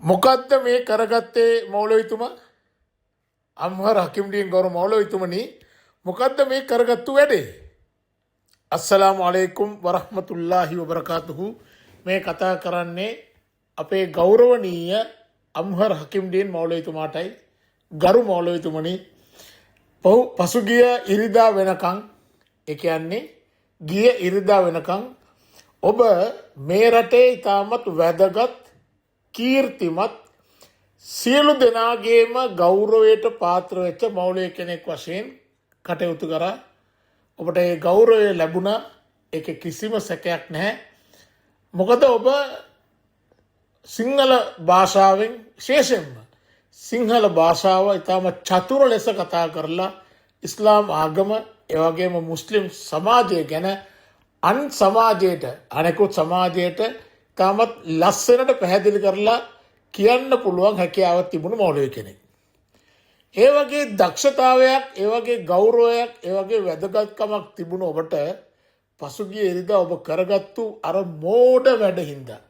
මොකද්ද මේ කරගත්තේ මෞලවිතුමා? අම්හර් හකිම්ඩීන් ගෞරව මෞලවිතුමනි, මොකද්ද මේ කරගත්තු වැඩේ? අස්සලාමු අලයිකුම් වරහ්මතුල්ලාහි වබරකාතුහු. මේ කතා කරන්නේ අපේ ගෞරවනීය අම්හර් හකිම්ඩීන් මෞලවිතුමාටයි. ගරු මෞලවිතුමනි, පසුගිය ඉරිදා වෙනකන්, ඒ කියන්නේ ගිය ඉරිදා වෙනකන් ඔබ මේ රටේ ඉතාමත් වැදගත්, කීර්තිමත්, සියලු දෙනාගේම ගෞරවයට පාත්‍ර වෙච්ච මෞලවි කෙනෙක් වශයෙන් කටයුතු කරා. ඔබට ඒ ගෞරවය ලැබුණා. ඒක කිසිම සැකයක් නැහැ. මොකද ඔබ සිංහල භාෂාවෙන්, විශේෂයෙන්ම සිංහල භාෂාව ඉතාම චතුර ලෙස කතා කරලා ඉස්ලාම් ආගම, ඒ වගේම මුස්ලිම් සමාජය ගැන අන් සමාජයට, අනෙකුත් සමාජයට ඉතාමත් ලස්සනට පැහැදිලි කරලා කියන්න පුළුවන් හැකියාවක් තිබුණු මෞලවි කෙනෙක්. ඒ වගේ දක්ෂතාවයක්, ඒ වගේ ගෞරවයක්, ඒ වගේ වැදගත්කමක් තිබුණු ඔබට පසුගිය ඉරිදා ඔබ කරගත්තු අර මෝඩ වැඩ හින්දා,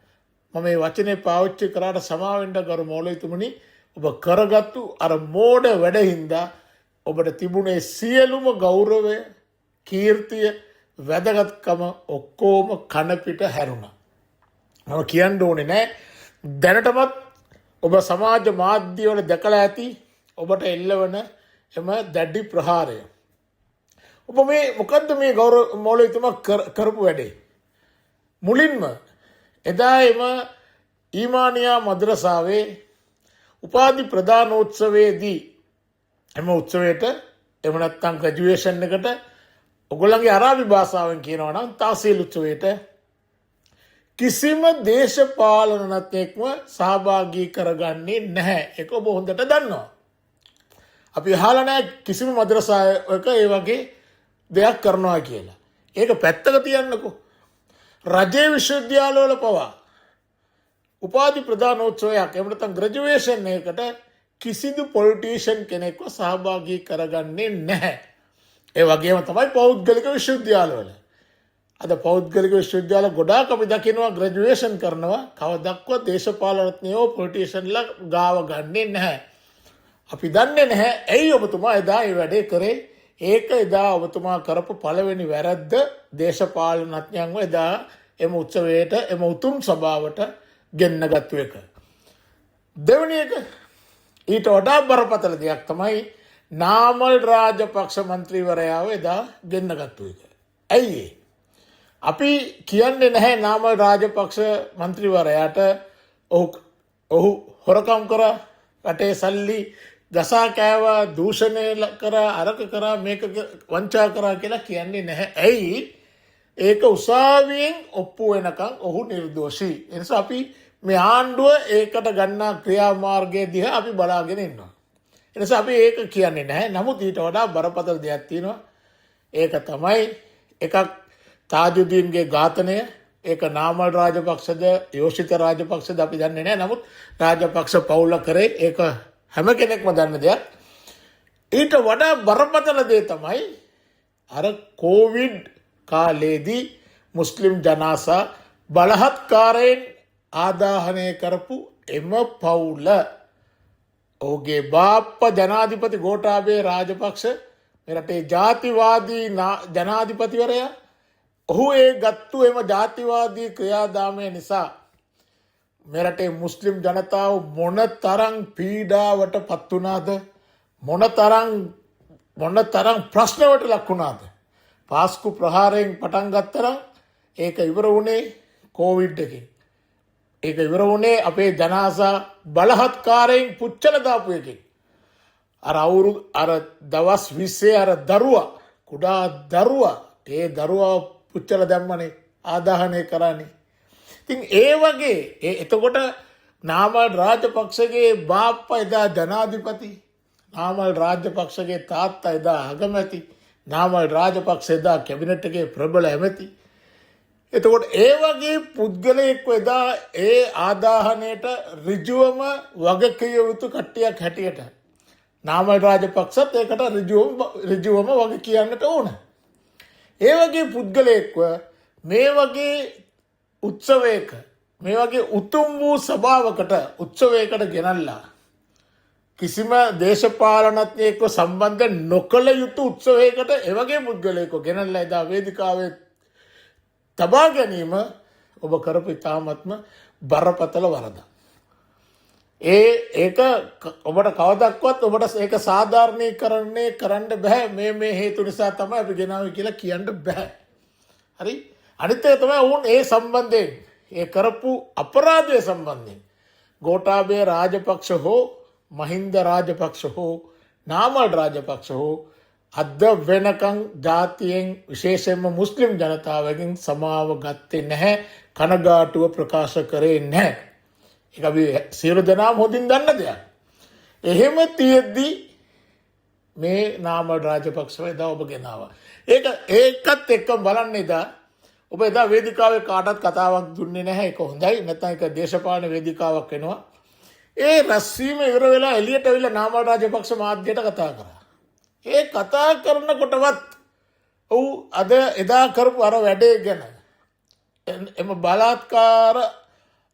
මම මේ වචනේ පාවිච්චි කරාට සමා වෙන්න ගරු මෞලවිතුමනි, ඔබ කරගත්තු අර මෝඩ වැඩ හින්දා ඔබට තිබුණේ සියලුම ගෞරවය, කීර්තිය, වැදගත්කම ඔක්කොම කන පිට හැරුණා. මම කියන්න ඕනේ නෑ, දැනටමත් ඔබ සමාජ මාධ්‍යවල දැකලා ඇති ඔබට එල්ලවන එම දැඩි ප්‍රහාරය. ඔබ මේ මොකද්ද මේ ගෞරව මෞලවිතුමා කරපු වැඩේ? මුලින්ම එදා එම ඊමානියා මද්‍රසාවේ උපාධි ප්‍රදානෝත්සවයේදී, එම උත්සවයට, එහෙම නැත්නම් ග්‍රැජුවේෂන් එකට, ඔයගොල්ලන්ගේ අරාබි භාෂාවෙන් කියනවා නම් තාසීල් උත්සවයට කිසිම දේශපාලනඥයෙක්ම සහභාගී කරගන්නේ නැහැ. ඒක ඔබ හොඳට දන්නවා. අපි අහලා නැහැ කිසිම මද්‍රසාවක ඒ වගේ දෙයක් කරනවා කියලා. ඒක පැත්තක තියන්නකෝ. රජයේ විශ්වවිද්‍යාලවල පවා උපාධි ප්‍රදානෝත්සවයක්, එහෙම නැත්නම් ග්‍රැජුවේෂන් එකකට කිසිදු පොලිටිෂියන් කෙනෙක්ව සහභාගී කරගන්නේ නැහැ. ඒ වගේම තමයි පෞද්ගලික විශ්වවිද්‍යාලවල. අද පෞද්ගලික විශ්වවිද්‍යාල ගොඩාක් අපි දකිනවා ග්‍රැජුවේෂන් කරනවා, කවදක්වත් දේශපාලනඥයෝ පොලිටිෂියන්ලා ගාව ගන්නෙ නැහැ. අපි දන්නේ නැහැ ඇයි ඔබතුමා එදා මේ වැඩේ කරේ. ඒක එදා ඔබතුමා කරපු පළවෙනි වැරද්ද, දේශපාලනඥයන්ව එදා එම උත්සවයට, එම උතුම් සභාවට ගෙන්න ගත්තු එක. දෙවෙනි එක, ඊට වඩා බරපතල දෙයක් තමයි නාමල් රාජපක්ෂ මන්ත්‍රීවරයාව එදා ගෙන්න ගත්තු එක. ඇයි ඒ? අපි කියන්නේ නැහැ නාමල් රාජපක්ෂ මන්ත්‍රීවරයාට ඔහු හොරකම් කරා, රටේ සල්ලි ගසා කෑවා, දූෂණය කරා, අරක කරා, මේක වංචා කරා කියලා කියන්නේ නැහැ. ඇයි? ඒක උසාවියෙන් ඔප්පු වෙනකන් ඔහු නිර්දෝෂී. ඒ නිසා අපි මේ ආණ්ඩුව ඒකට ගන්නා ක්‍රියාමාර්ගය දිහා අපි බලාගෙන ඉන්නවා. ඒ නිසා අපි ඒක කියන්නේ නැහැ. නමුත් ඊට වඩා බරපතල දෙයක් තියෙනවා. ඒක තමයි එකක් තාජුදීන්ගේ ඝාතනය. ඒක නාමල් රාජපක්ෂද යෝෂිත රාජපක්ෂද අපි දන්නේ නැහැ. නමුත් රාජපක්ෂ පවුල කරේ, ඒක හැම කෙනෙක්ම දන්න දෙයක්. ඊට වඩා බරපතල දේ තමයි අර කෝවිඩ් කාලේදී මුස්ලිම් ජනාසා බලහත්කාරයෙන් ආදාහනය කරපු එම පවුල, ඔහුගේ බාප්ප ජනාධිපති ගෝඨාභය රාජපක්ෂ, මේ රටේ ජාතිවාදී ජනාධිපතිවරයා, ඔහු ඒ ගත්තු එම ජාතිවාදී ක්‍රියාදාමය නිසා මේ රටේ මුස්ලිම් ජනතාව මොන තරම් පීඩාවට පත් වුණාද, මොන තරම් ප්‍රශ්නවලට ලක් වුණාද? පාස්කු ප්‍රහාරයෙන් පටන් ගත්තනම් ඒක ඉවර වුණේ කෝවිඩ් එකෙන්. ඒක ඉවර වුණේ අපේ ජනාසා බලහත්කාරයෙන් පුච්චලා දාපු එකෙන්. අර අවුරුදු අර දවස් 20 අර දරුවා, කුඩා දරුවා, ඒ දරුවා පුච්චලා දැම්මනේ, ආදාහනය කරානේ. ඉතින් ඒ වගේ ඒ එතකොට නාමල් රාජපක්ෂගේ බාප්පා එදා ජනාධිපති, නාමල් රාජපක්ෂගේ තාත්තා එදා අගමැති, නාමල් රාජපක්ෂ එදා කැබිනට් එකේ ප්‍රබල ඇමති. එතකොට ඒ වගේ පුද්ගලයෙක්ව එදා ඒ ආදාහනයට ඍජුවම වගකිව යුතු කට්ටියක් හැටියට නාමල් රාජපක්ෂත් ඒකට ඍජුවම වග කියන්නට ඕන. ඒ වගේ පුද්ගලයෙක්ව මේ වගේ උත්සවයක, මේ වගේ උතුම් වූ සභාවකට උත්සවයකට ගෙනල්ලා කිසිම දේශපාලනඥයෙක්ව සම්බන්ධ නොකළ යුතු උත්සවයකට ඒ වගේ පුද්ගලයෙක්ව ගෙනල්ලා එදා වේදිකාවේ තබා ගැනීම ඔබ කරපු ඉතාමත්ම බරපතල වරදක්. ඒක ඔබට කවදක්වත් ඔබට ඒක සාධාරණීකරණය කරන්න බෑ. මේ මේ හේතු නිසා තමයි අපි ගෙනාවේ කියලා කියන්න බෑ. හරි? අනිත් එක තමයි ඔවුන් ඒ සම්බන්ධයෙන් ඒ කරපු අපරාධය සම්බන්ධයෙන් ගෝඨාභය රාජපක්ෂ හෝ මහින්ද රාජපක්ෂ හෝ නාමල් රාජපක්ෂ හෝ අද වෙනකන් ජාතියෙන් විශේෂයෙන්ම මුස්ලිම් ජනතාවගෙන් සමාව ගත්තේ නැහැ, කනගාටුව ප්‍රකාශ කරේ නැහැ. ඒක අපි සියලු දෙනාම හොඳින් දන්න දෙයක්. එහෙම තියෙද්දි මේ නාමල් රාජපක්ෂව එදා ඔබ ගෙනාවා. ඒකත් එක්කම බලන්න එදා ඔබ එදා වේදිකාවේ කාටවත් කතාවක් දුන්නේ නැහැ. ඒක හොඳයි. නැත්නම් ඒක දේශපාලන වේදිකාවක් වෙනවා. ඒ රැස්වීම ඉවර වෙලා එළියට ඇවිල්ලා නාමල් රාජපක්ෂ මාධ්‍යයට කතා කරා. ඒ කතා කරනකොටවත් ඔව් අද එදා කරපු අර වැඩේ ගැන එම බලාත්කාර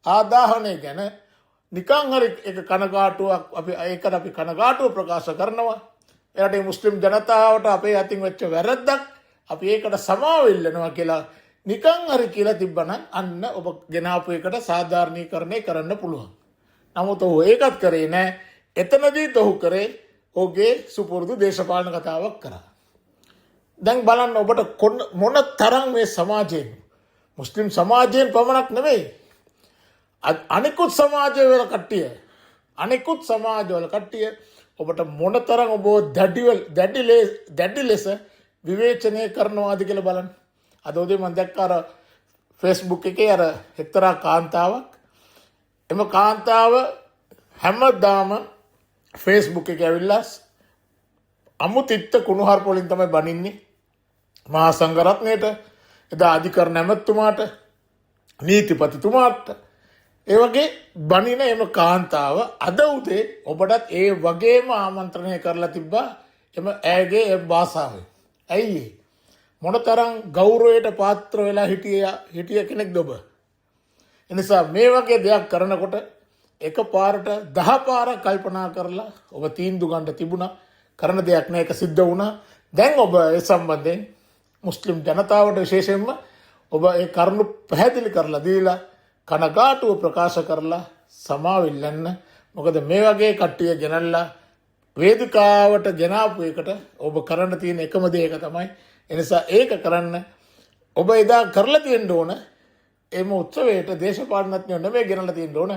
ආදාහනය ගැන නිකන් හරි ඒක කනගාටුවක් අපි ඒකට අපි කනගාටුව ප්‍රකාශ කරනවා. එරටේ මුස්ලිම් ජනතාවට අපේ අතින් වෙච්ච වැරද්දක් අපි ඒකට සමාව ඉල්ලනවා කියලා නිකන් හරි කියලා තිබ්බනම් අන්න ඔබ ගෙනාපු එකට සාධාරණීකරණය කරන්න පුළුවන්. නමුත් ඔහු ඒකත් කරේ නෑ. එතනදීත් ඔහු කරේ ඔහුගේ සුපුරුදු දේශපාලන කතාවක් කරා. දැන් බලන්න ඔබට මොන තරම් මේ සමාජයෙන් මුස්ලිම් සමාජයෙන් පමණක් නෙවෙයි අනිකුත් සමාජවල කට්ටිය අනිකුත් සමාජවල කට්ටිය ඔබට මොන තරම් ඔබ දැඩි ලෙස විවේචනය කරනවාද කියලා බලන්න. අද උදේ මම දැක්ක අර ෆේස්බුක් එකේ අර එක්තරා කාන්තාවක්. එම කාන්තාව හැමදාම ෆේස්බුක් එකේ ඇවිල්ලා අමුතිත්ත කුණුහරුප වලින් තමයි බනින්නේ. මහා සංඝරත්නයට, එදා අධිකරණ ඇමතුමාට, නීතිපතිතුමාට ඒ වගේ බනින එම කාන්තාව අද උදේ ඔබටත් ඒ වගේම ආමන්ත්‍රණය කරලා තිබ්බා එම ඇයගේ ඒ භාෂාවෙන්. ඇයි ඒ? මොනතරම් ගෞරවයට පාත්‍ර වෙලා හිටිය කෙනෙක්ද ඔබ? එනිසා මේ වගේ දෙයක් කරනකොට එක පාරට 10 පාරක් කල්පනා කරලා ඔබ තීන්දුව ගන්න තිබුණා. කරන දෙයක් නෑ, ඒක සිද්ධ වුණා. දැන් ඔබ ඒ සම්බන්ධයෙන් මුස්ලිම් ජනතාවට විශේෂයෙන්ම ඔබ ඒ කරුණු පැහැදිලි කරලා දීලා කනගාටුව ප්‍රකාශ කරලා සමාව ඉල්ලන්න. මොකද මේ වගේ කට්ටිය ගෙනල්ලා වේදිකාවට ගෙනාපු එකට ඔබ කරන්න තියෙන එකම දේ ඒක තමයි. එනිසා ඒක කරන්න ඔබ එදා කරලා තියෙන්න ඕන එම උත්සවයට දේශපාලනඥයෝ නෙමෙයි ගෙනල්ලා තියෙන්න ඕන.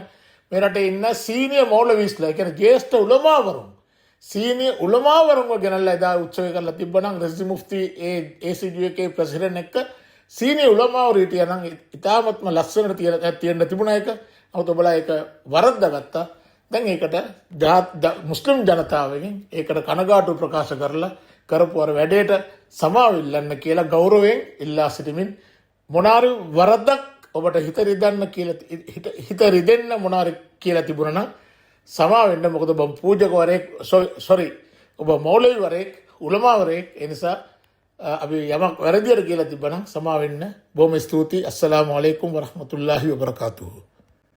මේ රටේ ඉන්න සීනියර් මෞලවිස්ලා, ඒ කියන්නේ ජ්‍යෙෂ්ඨ උලමාවරුන්, සීනියර් උලමාවරුන්ව ගෙනල්ලා එදා උත්සවය කරලා තිබ්බනම් රසි මුෆ්ති ඒ ACG එකේ ප්‍රෙසිඩන්ට් එක්ක සීනියර් උලමාවරු හිටියා නම් ඉතාමත්ම ලස්සනට තියෙන්න තිබුණා ඒක. නමුත් ඔබලා ඒක වරද්දාගත්තා. දැන් ඒකට මුස්ලිම් ජනතාවගෙන් ඒකට කනගාටු ප්‍රකාශ කරලා කරපු අර වැඩේට සමාව ඉල්ලන්න කියලා ගෞරවයෙන් ඉල්ලා සිටිමින් මොනාරි වරදක් ඔබට හිත රිදන්න කියලා හිත රිදෙන්න මොනාරි කියලා තිබුණා නම් සමාව වෙන්න. මොකද ඔබ පූජකවරයෙක්, සෝරි, ඔබ මෞලවිවරයෙක්, උලමාවරයෙක්. ඒ නිසා අපි යමක් වැරදියට කියලා තිබ්බනම් සමාව වෙන්න. බොහොම ස්තුතියි. අස්සලාමු අලයිකුම් වරහමතුල්ලාහි වබරකාතුහු.